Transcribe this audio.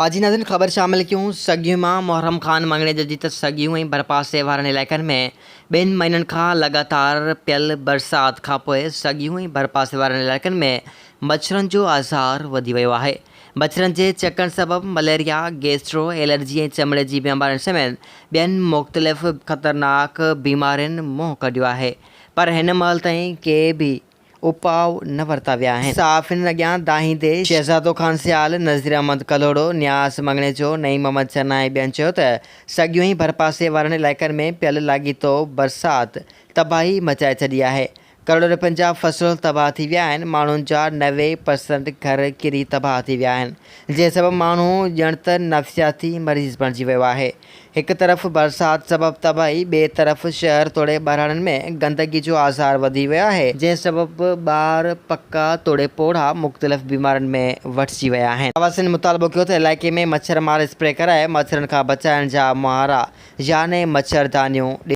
آجي ناظرين خبر شامل ڪيون سڳيون مان محرم خان مڱڻيجو جي ته سڳيون ۽ ڀرپاسي وارن علائقن ۾ ٻن مهينن کان لڳاتار پيل برسات کانپوء سڳيون ۽ ڀرپاسي وارن علائقن ۾ مڇرن جو آزار وڌي ويو آهي مڇرن جي چڪڻ سبب مليريا، گيسٽرو، الرجي ۽ چمڙي جي بيمارين سميت ٻين مختلف خطرناڪ بيمارين منهن ڪڍيو آهي پر هن مهل تائين ڪي به اپاء نه ورتا ويا آهن. صحافين اڳيان دانهيندي شهزادو خان سيال، نذير احمد ڪلهوڙو، نياز مڱڻيجو، نعيم احمد چنا ۽ ٻين چيو ته سڳيون ۽ ڀرپاسي وارن علائقن ۾ پيل لاڳيتو برسات تباهي مچائي ڇڏي آهي، ڪروڙين رپين جا فصل تباهه ٿي ويا آهن، ماڻهن جا 90% گهر ڪري تباهه ٿي ويا آهن، جنهن سبب ماڻهو ڄڻ ته نفسياتي مريض بڻجي ويو آهي. هڪ طرف برسات سبب تباهي، ٻئي طرف شهر توڙي ٻهراڙين ۾ گندگي جو آزار وڌي ويو آهي، جنهن سبب ٻار، پڪا توڙي پوڙها مختلف بيمارين ۾ وٺجي ويا آهن. رهواسين مطالبو ڪيو ته علائقي ۾ مڇر مار اسپري ڪرائي مڇرن کان بچائڻ جا مهارا يعني مڇردانيون.